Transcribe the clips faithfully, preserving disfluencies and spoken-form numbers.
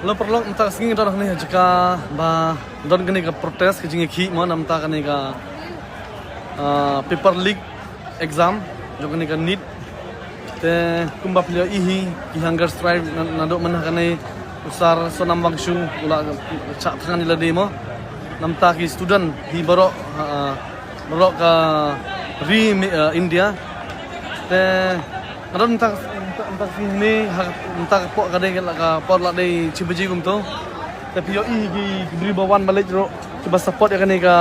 Hello paralok, mynta ka sngi don hangne ha jaka ba don kane ka protest, ka jingïakhih mo namar kane ka, ah, paper leak exam jong kane ka NEET. Te kumba phi la ïohi hi ki hunger strike na, naduh mynta kane u Sir Sonam Wangchuk u la shah thngan ïa lade mo. Namar ki student hi baroh, ah, baroh ka ri, ah, India. Te nga don mynta, mynta, mynta ka sngi hangne ha, mynta ka por ka dei ka por la dei shi baje kumto. Te phi ïohi ki, ki briew ba wan ba leit ruh kiba support ïa kane ka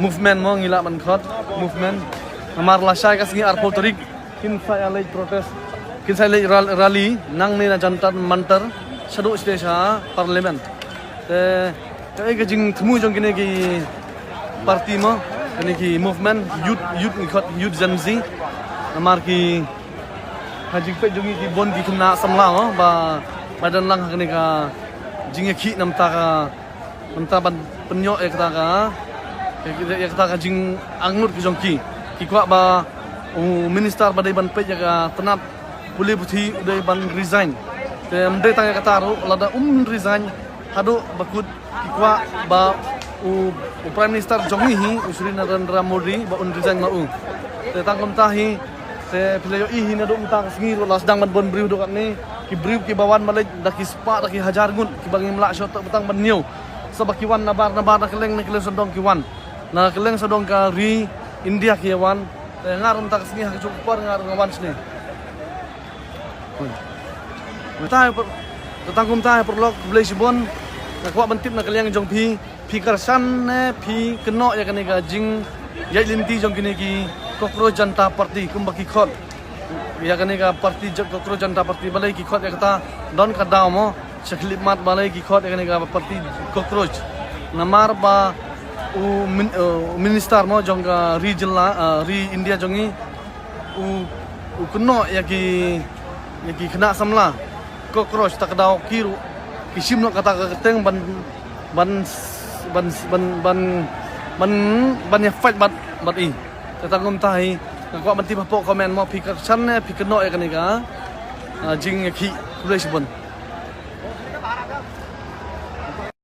movement mo, ngi lah ban khot movement. Namar lashai ka sngi arphew tarik kin sa ïa leit protest, kin sa ïa leit ral-, rally nangne na Jantar Mantar shaduh sha parliament. Te kaei ka jingthmu jong kine ki party mo, kine ki movement, youth, youth ngi khot, youth Gen Z. Namar ki, ha jingpeit jong ngi ki bun ki khynnah samla mo ba, ba don lang ha kane ka jingïakhih namar ka, namar ban pynïoh ïa kata ka, ïa kata ka jingangnud ka jong ki. Ki kwah ba u minister ba dei ban peit ïa ka tnat pule puthi u dei ban resign. Te ym dei tang ïa kata ruh, lada um resign haduh ba kut ki kwah ba u, u Prime Minister jong ngi hi, u Shri Narendra Modi, ba un resign ma u. Te tang kumta hi, te phi la ïohi hi naduh mynta ka sngi ruh la sdang ban bun briew haduh katne, ki briew kiba wan ba leit da ki spah da ki hajar ngut, kiba ngim lah shuh tang ban ñiew. Sa ba ki wan nabar nabar na kylleng na kylleng sawdong ki wan. Na kylleng sawdong ka ri India ki wan. Te nga ruh mynta ka sngi ha kajuh ka por nga ruh nga wan shane. Mynta, te tang kumta paralok, khublei shibun. Nga kwah ban tip na ka liang jong phi, phi kyrshan ne phi kynnoh ïa kane ka jingïaid lynti jong kine ki Cockroach Janta Party kumba ki khot ïa kane ka party, Cockroach Janta Party, balei ki khot ïa kata? Don ka daw mo, sha khyllipmat balei ki khot ïa kane ka party Cockroach. Namar ba u min-, u minister mo jong ka ri jylla, ah, ri India jong ngi, u, u kynnoh ïa ki, ïa ki khynnah samla Cockroach, ta ka daw ki ruh ki shim noh kata ka kyrteng ban, ban, ban, ban, ban, ban, ban ïa fight bad, bad i. Te tang kumta hi, nga kwah ban tip hapoh comment mo, phi kyrshan ne phi kynnoh ïa kane ka, ah, jingïakhih. Khublei shibun.